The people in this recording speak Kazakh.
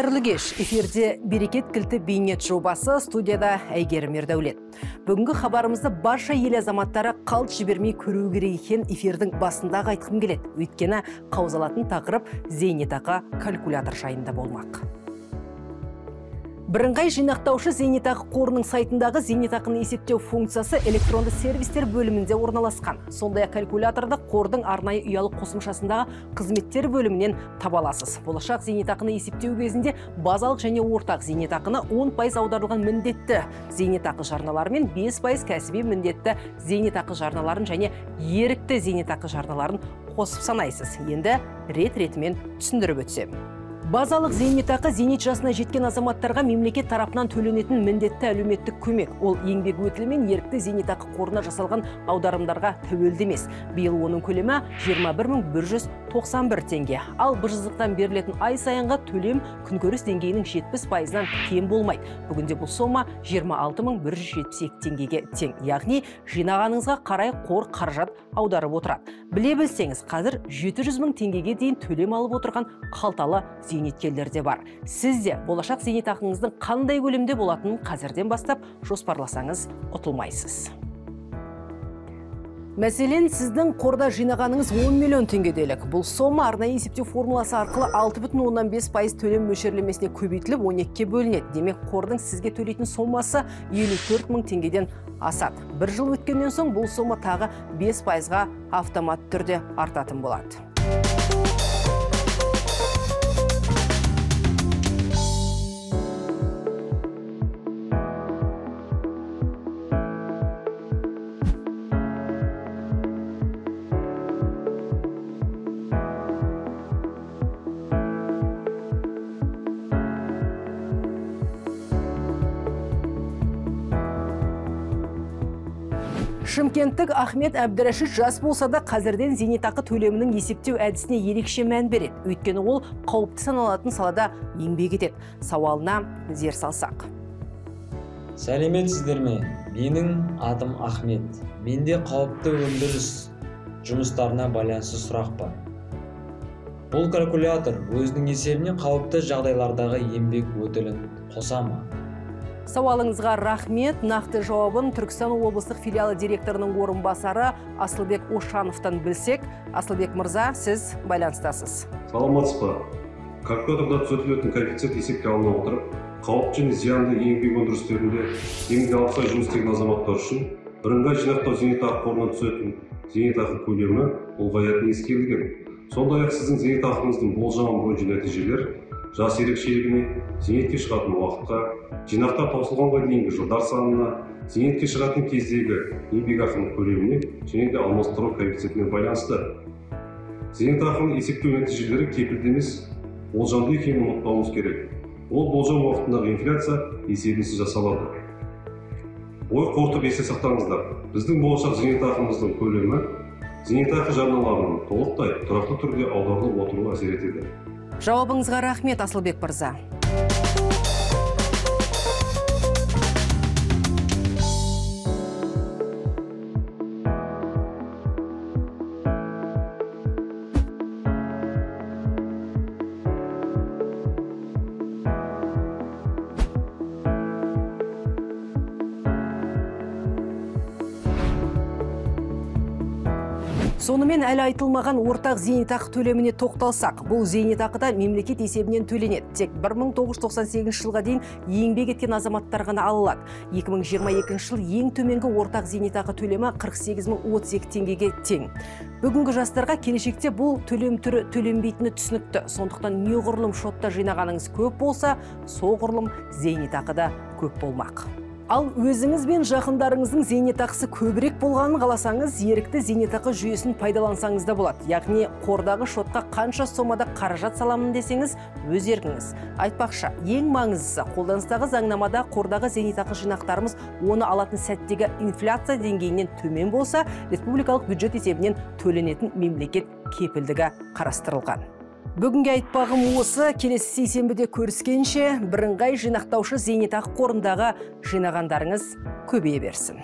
Қайырлы кеш. Эфирде Берекет кілті бейнет жобасы, студияда Әйгерім Ердәулет. Бүгінгі хабарымызды барша ел азаматтары қалт жібермей көру керек екен эфирдің басында айтқым келеді. Өйткені қаузалатын тақырып зейнетақы калькулятор жайында болмақ. Бірыңғай жинақтаушы зейнетақы қорының сайтындағы зейнетақыны есептеу функциясы электронды сервистер бөлімінде орналасқан. Сондай-ақ калькуляторды қордың арнайы ұялы қосымшасындағы қызметтер бөлімінен таба аласыз. Болашақ зейнетақыны есептеу кезінде базалық және ортақ зейнетақыны 10% аударылған міндетті зейнетақы жарналары мен 5% кәсіби міндетті зейнетақы жарналарын және ерікті зейнетақы жарналарын қосып санайсыз. Енді рет-ретімен түсіндіріп өтсем. Базалық зейнетақы зейнет жасына жеткен азаматтарға мемлекет тарапынан төленетін міндетті әлеуметтік көмек. Ол еңбек өтілі мен ерікті зейнетақы қорына жасалған аударымдарға тәуелді емес. Биыл оның көлемі 21 191 теңге. Ал БЖЗ-тан берілетін ай сайынғы төлем күнкөріс деңгейінің 70%-нан кем болмайды. Бүгінде бұл сома 26 172 теңгеге тең. Яғни жинағаныңызға қарай қор қаражат аударып отырады. Біле білсеңіз, қазір 700 мың теңгеге дейін төлем алып отырған қалталы зейнеткерлер де бар. Сіз де болашақ зейнетақыңыздың қандай көлемде болатынын қазірден бастап жоспарласаңыз ұтылмайсыз. Мәселен, сіздің қорда жинағаныңыз 10 миллион теңге делік. Бұл сома арнайы есептеу формуласы арқылы 6,5% төлем мөлшерлемесіне көбейтіліп 12-ке бөлінеді. Демек, қордың сізге төлейтін сомасы 54 мың теңгеден асады. Бір жыл өткеннен соң бұл сома тағы 5%-ға автомат түрде артатын болады. Шымкенттік Ахмет Әбдірашид жас болса да қазірден зейнетақы төлемінің есептеу әдісіне ерекше мән береді. Өйткені ол қауіпті саналатын салада еңбек етеді. Сауалына зер салсақ. Сәлеметсіздер ме? Менің атым Ахмет. Менде қауіпті өндіріс жұмыстарына байланысты сұрақ бар. Бұл калькулятор өзінің есебіне қауіпті жағдайлардағы еңбек өтілін қоса ма? Сауалыңызға рахмет. Нақты жауабын Түркістан облыстық филиалы директорының орынбасары Асылбек Ошановтан білсек. Асылбек мырза, сіз байланыстасыз. Саламатсыз ба? Калькуляторда түзетілетін коэффициент есепке алына отырып, қауіпті және зиянды еңбек өндірістерінде еңбек алқай жұмыс істеген азаматтар үшін бірыңғай жинақтау зейнетақы қорына түсетін зейнетақы көлемі ұлғаятыны ескерілген. Сондай-ақ сіздің зейнетақыңыздың болжамы бойынша нәтижелер жас ерекшелігіне, зейнетке шығатын уақытқа, жинақтар таусылғанға дейінгі жылдар санына, зейнетке шығатын кездегі еңбекақының көлеміне және де алмастыру коэффициентіне байланысты. Зейнетақының есептеу нәтижелері кепілді емес, болжамды екенін ұмытпауымыз керек. Ол болжам уақытындағы инфляция есебінсіз жасалады. Ой қорытып есте сақтаңыздар. Біздің болашақ зейнетақымыздың көлемі зейнетақы жарналарының толықтай тұрақты түрде аударылып отыруы әсер етеді. Жауабыңызға рахмет, Асылбек мырза. Сонымен әлі айтылмаған ортақ зейнетақы төлеміне тоқталсақ, бұл зейнетақы да мемлекет есебінен төленеді. Тек 1998 жылға дейін еңбек еткен азаматтар ғана ала алады. 2022 жыл ең төменгі ортақ зейнетақы төлемі 48 032 теңгеге тең. Бүгінгі жастарға келешекте бұл төлем түрі төленбейтіні түсінікті. Сондықтан неғұрлым шотта жинағаныңыз көп болса, соғұрлым зейнетақы да көп болмақ. Ал өзіңіз бен жақындарыңыздың зейнетақысы көбірек болғанын қаласаңыз, ерікті зейнетақы жүйесін пайдалансаңыз да болады. Яғни қордағы шотқа қанша сомада қаражат саламын десеңіз, өз еркіңіз. Айтпақшы, ең маңыздысы, қолданыстағы заңнамада қордағы зейнетақы жинақтарымыз оны алатын сәттегі инфляция деңгейінен төмен болса, республикалық бюджет есебінен төленетін мемлекет кепілдігі қарастырылған. Бүгінгі айтпағым осы, келесі сейсенбіде көріскенше, бірыңғай жинақтаушы зейнетақы қорындағы жинағандарыңыз көбейе берсін.